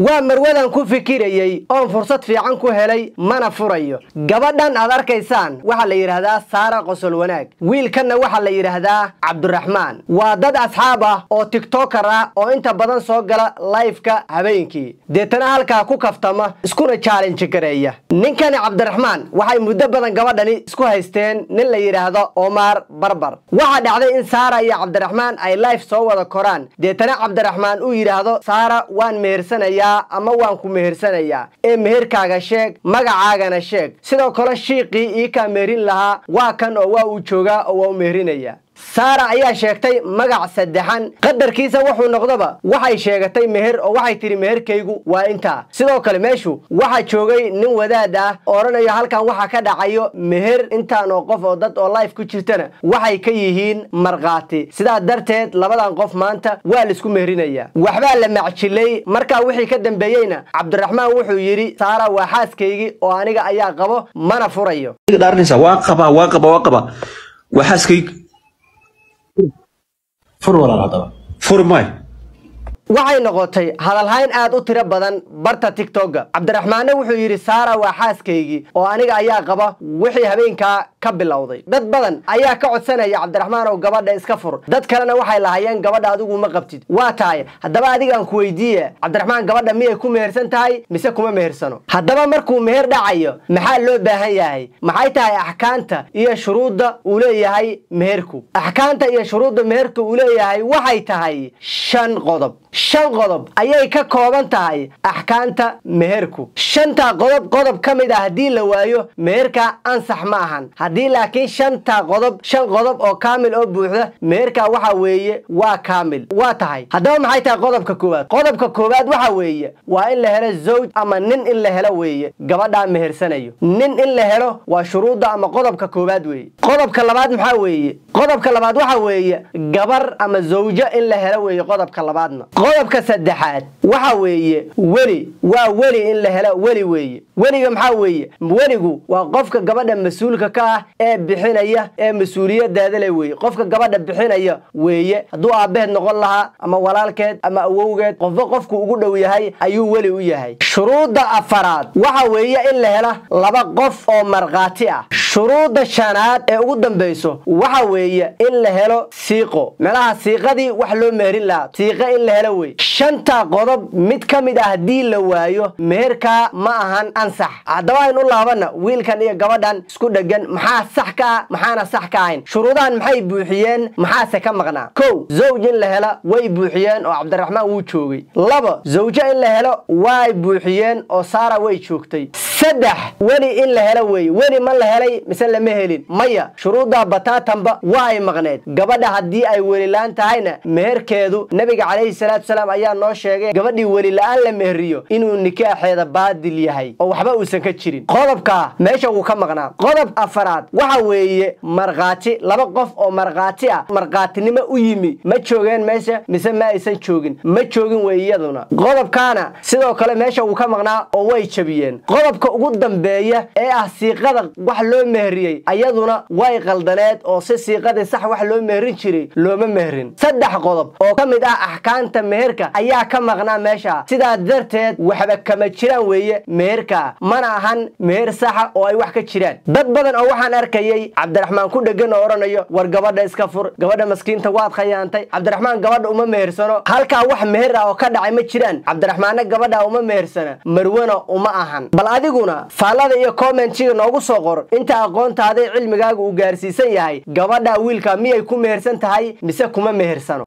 Waa marwadan ku fikirayay oon fursad fiican ku helay, mana furayo. Gabadhan aad arkaysaan waxaa la yidhaahdaa Saara Qosol Wanaag, wiilkanna waxaa la yidhaahdaa Cabdiraxmaan. Waa dad asxaab ah oo tiktoker ah oo inta badan soo gala lifeka habeenkii, deetana halkaa ku kaftama iskuna challenge gareeya. Ninkani Cabdiraxmaan waxay muddo badan gabadhani isku haysteen nin la yidhaahdo Omar Barbar. Waxaa dhacday in Saara iyo Cabdiraxmaan ay life soo wada koraan, deetana Cabdiraxmaan uu yidhaahdo: "Saara waan mehersanayaa ama waan ku mehersanayaa, ee meherkaaga sheeg, magacaagana sheeg. Sidoo kale shiiqii ii kaa meherin lahaa waa kan oo waa uu joogaa oo waa u meherinayaa." Saara ayaa sheegtay magac saddexan, qadarkiisa wuxuu noqdaba. Waxay sheegatay meher oo waxay tidhi: "Meherkaygu waa intaa." Sidoo kale meeshu waxaa joogay nin wadaad ah oo odhanayo halkan waxa ka dhacayo meher, intaan oo qof oo dad oo life ku jirtana waxay ka yihiin markhaati. Sidaa darteed labadan qof maanta waa laisku meherinayaa. Waxbaa la macjilay. Markaa wixii ka dambeeyeyna Cabdiraxmaan wuxuu yidhi: "Saara waa xaaskaygii oo aniga ayaa qabo, mana furayo." Dhaaranaysaa, waa qabaa, waa qabaa, waa qabaa, waa xaaskayga. Fur walaal haddaba. Furi maayo. Waxay noqotay hadalhayn aad u tiro badan barta TikToka. Cabdiraxmaanna wuxuu yidhi: "Saara waa xaaskaygii oo aniga ayaa qaba." Wixii habeenkaa ka bilowday dad badan ayaa ka codsanaya: "Cabdiraxmaan oo gabadha iska fur." Dad kalena waxay lahaayeen: "Gabadha adigu ma qabtid." Waa tahay, haddaba adigaan ku weydiiye: Cabdiraxmaan gabadha miyay ku mehersan tahay mise kuma mehersano? Haddaba markuu meher dhacayo maxaa loo baahan yahay? Maxay tahay axkaamta iyo shuruudda uu leeyahay meherku? Axkaamta iyo shuruudda meherka uu leeyahay waxay tahay 5 qodob. 5 qodob ayay ka kooban tahay axkaamta meherku. Shantaa qodob qodob ka mid ah haddii la waayo, meherka ansax ma ahan. Haddii laakiin shantaa qodob, 5 qodob oo kaamil oo buuxda, meherka waxa weeye waa kaamil. Waa tahay, haddaba maxay tahay qodobka koowaad? Qodobka koowaad waxa weeye waa in la helo zawj ama nin in la helo weeye. Gabadhaa mehersanayo nin in la helo waa shuruudda ama qodobka koowaad weeye. Qodobka labaad maxaa weeye? Qodobka labaad waxa weeye gabar ama zawjo in la helo weeye qodobka labaadna. Qodobka saddexaad waxa weeye weli, waa weli in la helo, weli weeye. Weliga maxaa weeye? Weligu waa qofka gabadha mas-uulka ka ah ee bixinaya ee mas-uuliyadaada le weeye. Qofka gabadha bixinaya weeye. Hadduu aabbaheed noqon lahaa ama walaalkeed ama awowgeed, qofba qofku ugu dhow yahay ayuu weli u yahay. Shuruudda afaraad waxa weeye in la hela laba qof oo markhaati ah. Shuruudda shanaad ee ugu dambayso waxa weeye in la helo siiqo, meelaha siiqadii wax loo meherin lahaa, siiqo in la helo wey. Shanta qodob mid ka mid ah haddii la waayo, meherkaa ma ahan ansax. Haddaba aynu u laabana wiilkan iyo gabadhan isku dhegan. Maxaa sax ka ah, maxaana sax ka ahayn? Shuruudahan maxay buuxiyeen, maxaase ka maqnaa? Kow, zawj in la hela way buuxiyeen oo Cabdiraxmaan wuu joogay. Labo, zawjo in la helo way buuxiyeen oo Saara way joogtay. Saddex, weli in la helo weeye. Weli ma la helay mise lama helin? Maya, shuruuddaa bataatanba waa ay maqneed. Gabadha haddii ay weli-laan tahayna, meherkeedu, Nabiga calayhi salaatu salaam ayaa noo sheegay gabadhii weli la-aan la meheriyo inuu nikaaxeeda baadil yahay oo waxba uusan ka jirin. Qodobkaa meesha wuu ka maqnaa. Qodob afaraad waxa weeye markhaati, laba qof oo markhaati ah, markhaatinimo u yimi, ma joogeen meesha mise ma aysan joogin? Ma joogin wey iyaduna. Qodobkaana sidoo kale meesha wuu ka maqnaa oo way jabiyeen. Qodobka ugu dambeeya ee ah siiqada wax loo meheriyey, ayaduna way qaldaneed oo si siiqadii sax wax loo meherin jiray looma meherin. 3 qodob oo ka mid ah axkaamta meherka ayaa ka maqnaa meesha. Sidaa darteed waxba kama jiraan weeye meherka, mana ahan meher saxa oo ay wax ka jiraan. Dad badan oo waxaan arkayay Cabdiraxmaan ku dhegan oo odhanayo: "War gabadha iska fur, gabadha maskiinta waad khayaantay." Cabdiraxmaan gabadha uma mehersano. Halkaa wax meher ah oo ka dhacay ma jiraan. Cabdiraxmaanna gabadha uma mehersana, marwana uma ahan. Bal adiguna faallada iyo commentiga noogu soo qor inta aqoontaada cilmigaaga uu gaarsiisan yahay: gabadha wiilka miyay ku mehersan tahay mise kuma mehersano?